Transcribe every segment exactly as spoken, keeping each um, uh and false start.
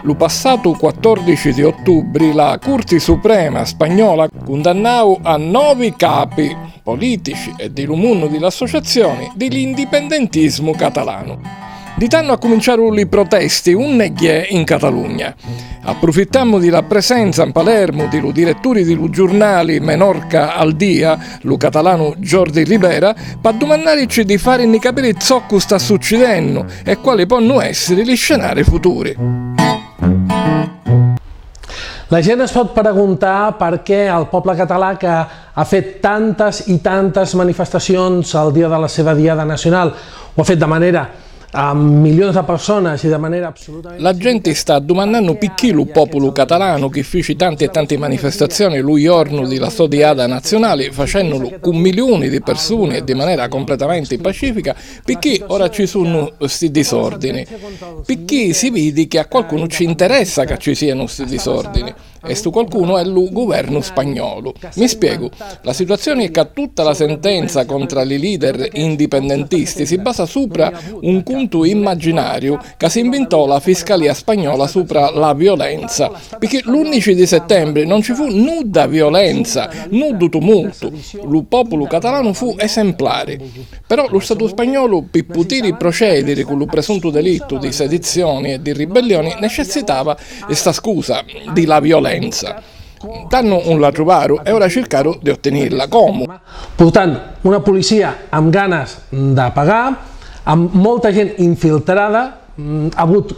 Lu passatu quattordici di ottubri la Curti Suprema spagnola cundannau a novi capi politici e di lu munnu di l'associazioni di l'indipendentismu catalanu. Di tannu accuminciaru li protesti unni e gghiè in Catalugna. Apprufittammu di la presenza 'n Palermu di lu diretturi di lu giurnali Menorca al Día, lu catalanu Jordi Ribera, p'addumannàricci di fàrinni capiri zoccu sta succidennu e quali ponnu èssiri li scenari futuri. La gent es pot preguntar per què el poble català, que ha fet tantes i tantes manifestacions el dia de la seva Diada Nacional, ho ha fet de manera amb milions de persones i de manera absolutament... La genti sta addumannannu picchì lu pòpulu catalanu, chi fici tanti e tanti manifestazioni lu jornu di la so Diada Naziunali, facènnulu cu miliuni di persuni e di manera completamenti pacìfica, picchì ora ci sunnu sti disòrdini? Picchì si vidi chi a qualcunu ci interessa ca ci sìanu sti disòrdini. E stu qualcunu è lu guvernu spagnolu. Mi spiegu. La situazioni è ca tutta la sentenza contra li leader indipendentisti si basa supra un cuntu immaginariu ca si invintò la fiscalia spagnola supra la violenza, picchì l'unnici di settembri non ci fu nudda violenza, nuddu tumultu. Lu populu catalanu fu esemplari. Però lu Statu spagnolu, pi putiri procediri cu lu presuntu delittu di sedizioni e di ribellioni, necessitava sta scusa di la violenza. Tannu 'un la truvaru e ora circaru di ottinilla. Comu? Portant una policia amb ganes de pagar, amb molta gent infiltrada, mm, ha hagut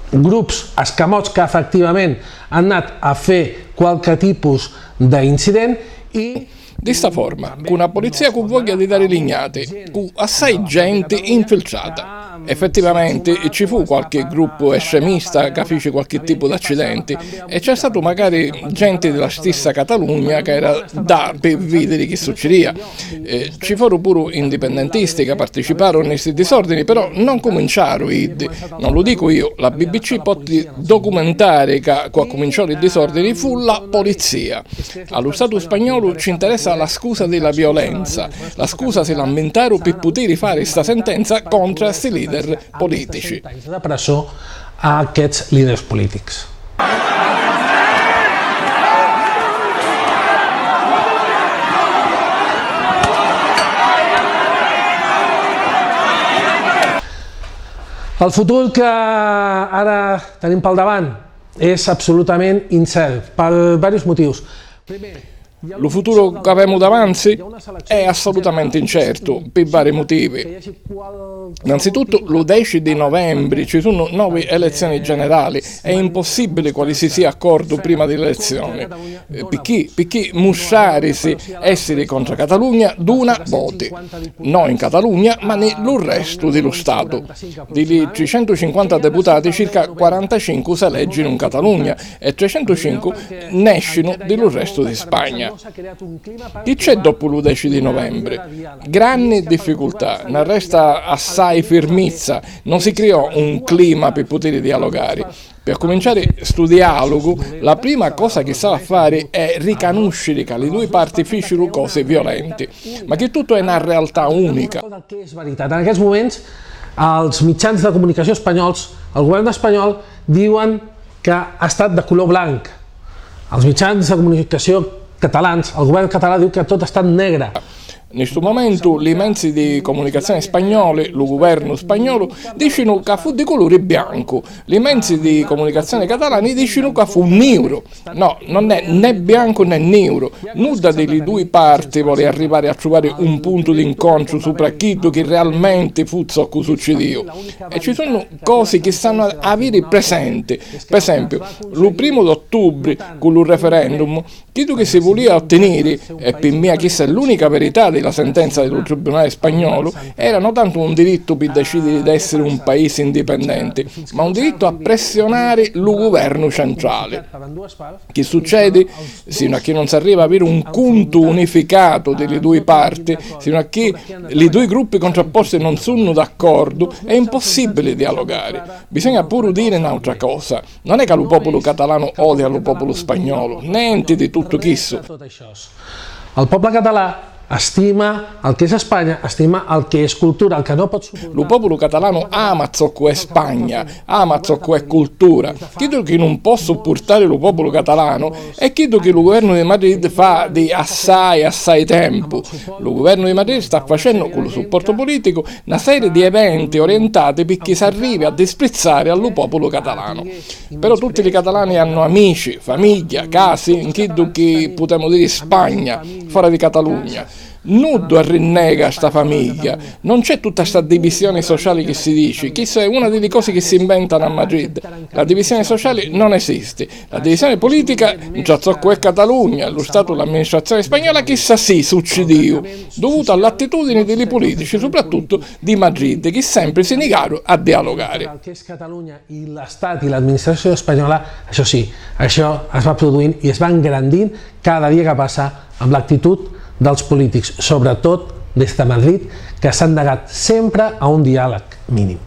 grups escamots que efectivament han anat a fer qualque tipus d'incident i... Di sta forma, cu na polizia cu vogghia di dari lignati, cu assai genti infiltrata. Effettivamenti ci fu qualchi gruppu estremista ca fici qualchi tipu d'accidenti e c'è statu macari genti di la stissa Catalugna ca era dda pi vidiri chi succidia. Eh, ci foru puru indipendentisti ca participaru nni sti disordini, però non cuminciaru iddi. Non lu dicu iu, la B B C potti documentari ca cu accuminciò li disordini fu la polizia. A lu Statu spagnolu ci interessa la scusa di la violenza. La scusa si la 'nvintaru pi putiri fari sta sentenza contra sti leader politici. De presó a aquests líders polítics. El futur que ara tenim pel davant és absolutament incert per diversos motius. Lu futuru c'avemu davanzi è assolutamenti incertu, pi vari mutivi. Nanzituttu, lu deci di novembri ci sunnu novi elezzioni generali, è impossibili qualisiasi accordu prima di l'elezzioni. Eh, picchì? Picchì mustrarisi essiri contra Catalugna duna voti. No in Catalugna, ma ni lu restu di lu Statu. Di li tricentucinquanta deputati, circa quarantacincu s'elegginu in Catalugna e trecentucincu nescinu di lu restu di Spagna. Chi c'è doppu lu deci di novembri? Granni difficultà, n'arresta assai firmizza, non si criò un clima pi putiri dialogari. Pi accuminciari stu diàlugu, la prima cosa chi s'havi a fari è ricanùsciri ca li dui parti fìciru cosi violenti, ma chi tuttu è na realtà ùnica. Che és veritat. En aquests moments, els mitjans de comunicació espanyols, el govern espanyol, diuen que ha estat de color blanc. Els mitjans de comunicació catalans, el govern català diu que tot ha estat negre. Nni stu momentu li menzi di comunicazioni spagnoli, lu guvernu spagnolu, dicinu ca fu di culuri biancu. Li menzi di comunicazioni catalani dicinu ca fu niuru. No, non è né biancu né niuru. Nudda di li dui parti voli arrivari a truvari un puntu d'incontru supra chiddu chi realmenti fu zoccu succidìu. E ci sunnu cosi chi s'hannu a aviri presenti. P'esempiu, lu primu d'ottubri, cu lu referendum, chiddu chi si vulìa ottiniri, e pi mia chissa è l'ùnica verità di la sentenza di lu Tribunali spagnolu, era no tantu un dirittu pi decidiri d'essiri un paisi indipendenti, ma un dirittu a pressionari lu guvernu centrali. Chi succedi? Sinu a chi non s'arriva a aviri un cuntu unificatu di li dui parti, sinu a chi li dui gruppi contrapposti non sunnu d'accordu, è impossibili dialogari. Bisogna puru diri n'autra cosa. Non è ca lu populu catalanu odia lu populu spagnolu, nenti di tuttu chissu. El poble català Stima al che es Spagna, stima al che es cultura, al che no pot suportari. Lu populu catalanu ama zoccu è Spagna, ama zoccu è cultura. Chiddu chi nun pò suppurtari lu populu catalanu è chiddu chi lu guvernu di Madrid fa di assai, assai tempu. Lu guvernu di Madrid sta facennu, cu lu supportu puliticu, na seri di eventi orientati picchì s'arrivi a disprizzari a lu populu catalanu. Però tutti li catalani hannu amici, famigghia, casi 'n chiddu chi putemu diri Spagna, fora di Catalugna. Nuddu arrinnega a sta famigghia, non c'è tutta sta divisioni sociali chi si dici, chissa è una di li cosi chi si inventanu a Madrid. La divisioni sociali non esisti. La divisioni pulitica ntra zoccu è Catalugna e lu Statu l'amministrazioni spagnola, chissa sì, succidìu, duvutu a l'attitudini di li pulitici, supratuttu di Madrid, chi sempri si nigaru a dialogari. Che es Catalugna, i la Stati, l'administrazioni spagnola, això sì, això es va produint i es va ngrandint cada dia che passa amb l'actitut dels pulitics, sobretot des de Madrid, que s'han negat sempre a un diàleg mínim.